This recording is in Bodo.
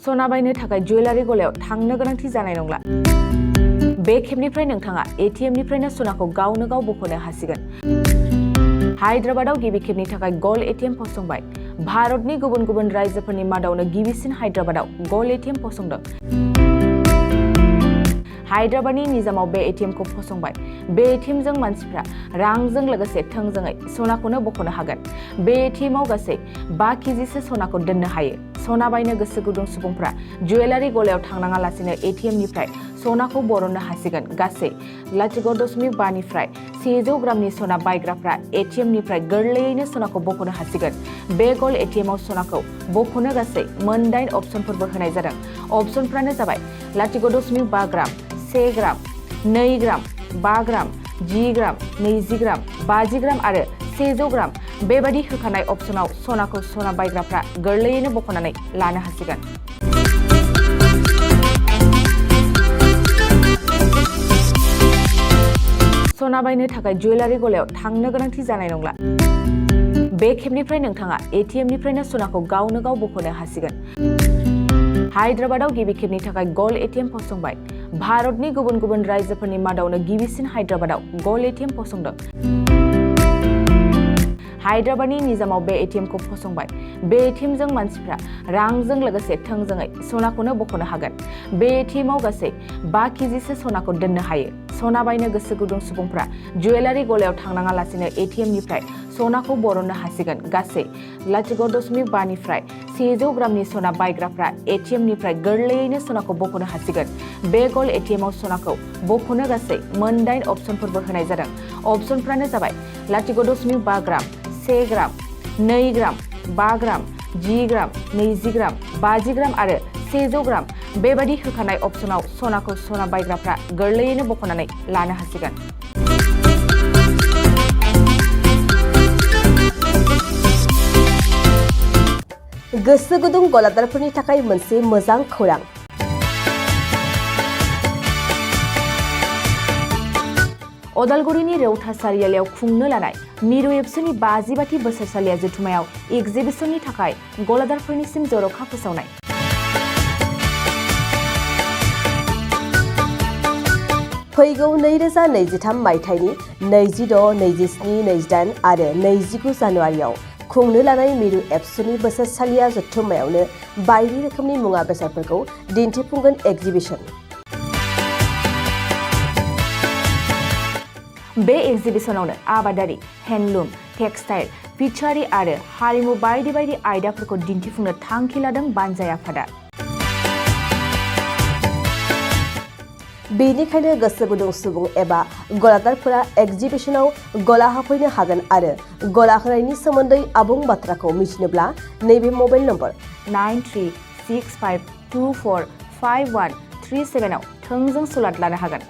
सना बायनो थाखाय जुवेलारि गलायाव थांनो गोनांथि जानाय नंला। बे खेबनिफ्राय नोंथाङा एटीएमनिफ्रायनो सनाखौ गावनो गाव बख'नो हासिगोन। हायद्राबादाव गिबि खेबनि थाखाय गल्ड एटीएम फसंबाय। भारतनि गुबुन गुबुन रायजोफोरनि मादावनो गिबिसिन हायद्राबादाव गल्ड एटीएम फसंदों। हायद्राबादनि निजामाव बे एटीएमखौ फसंबाय। बे एटीएमजों मानसिफ्रा रांजों लोगोसे थोंजोङै सनाखौनो बख'नो हागोन। बे एटीएमआव गासै 5 केजिसो सनाखौ दोननो हायो। सना बायनो गोसो गुदुं सुबुंफ्रा जुवेलारि गलायाव थांनाङालासिनो एटीएमनिफ्राय सनाखौ बरननो हासिगोन। गासै 0.5 निफ्राय 100 ग्रामनि सना बायग्राफ्रा एटीएमनिफ्राय गोरलैयैनो सनाखौ बख'नो हासिगोन। बे गल्ड एटीएमआव सनाखौ बख'नो गासै 8 अपसनफोरबो होनाय जादों। अपसनफ्रानो जाबाय 0.5 ग्राम, 1 ग्राम, 2 ग्राम, 5 ग्राम, 10 ग्राम, 20 ग्राम, 50 ग्राम आरो 100 ग्राम। बेबादि होखानाय अपसनाव सनाखौ सना बायग्राफ्रा गोरलैयैनो बख'नानै लानो हासिगोन। सना बायनो थाखाय जुवेलारि गलायाव थांनो गोनांथि जानाय नंला। बे खेबनिफ्राय नोंथाङा एटीएमनिफ्रायनो सनाखौ गावनो गाव बख'नो हासिगोन। हायद्राबादाव गिबि खेबनि थाखाय गल्ड एटीएम फसंबाय। भारतनि गुबुन गुबुन रायजोफोरनि मादावनो गिबिसिन हायद्राबादाव गल्ड एटीएम फसंदों। हायद्राबादनि निजामाव बे एटीएमखौ फसंबाय। बे एटीएमजों मानसिफ्रा रांजों लोगोसे थोंजोङै सनाखौनो बख'नो हागोन। बे एटीएमआव गासै 5 केजिसो सनाखौ दोननो हायो। सना बायनो गोसो गुदुं सुबुंफ्रा जुवेलारि गलायाव थांनाङालासिनो एटीएमनिफ्राय सनाखौ बरननो हासिगोन। गासै 0.5 निफ्राय 100 ग्रामनि सना बायग्राफ्रा एटीएमनिफ्राय गोरलैयैनो सनाखौ बख'नो हासिगोन। बे गल्ड एटीएमआव सनाखौ बख'नो गासै 8 अपसनफोरबो होनाय जादों। अपसनफ्रानो जाबाय 0.5 ग्राम, 1 ग्राम, 2 ग्राम, 5 ग्राम, 10 ग्राम, 20 ग्राम, 50 ग्राम आरो 100 ग्राम। बेबादि होखानाय अपसनाव सनाखौ सना बायग्राफ्रा गोरलैयैनो बख'नानै लानो हासिगोन। गोसो गुदुं गलादारफोरनि थाखाय मोनसे मोजां खौरां। अदालगुरिनि रौता सारियालियाव खुंनो लानाय मिरु एबसुनि 50 बोसोरसालिया जथुमायाव एक्जिबिसननि थाखाय गलादारफोरनिसिम जर'खा फोसावनाय। फैगौ 2023 मायथाइनि 26, 27, 28 आरो 29 जानुवारियाव खुंनो लानाय मिरु एबसुनि बोसोरसालिया जथुम्मायावनो बायदि रोखोमनि मुवा बेसादफोरखौ दिन्थिफुंगोन एक्जिबिसन। बे एक्जिबिसनावनो आबादारि, हेन्डलुम, टेक्सटाइल, फिचारि आरो हारिमु बायदि बायदि आयदाफोरखौ दिन्थिफुंनो थांखि लादों बानजाय आफादा। बेनिखायनो गोसो गुदुं सुबुं एबा गलादारफोरा एक्जिबिसनाव गला हाबफैनो हागोन आरो गला होनायनि सोमोन्दै आबुं बाथ्राखौ मिथिनोब्ला नैबे मबाइल नम्बर 9365245137 आव थोंजों सुलाद लानो हागोन।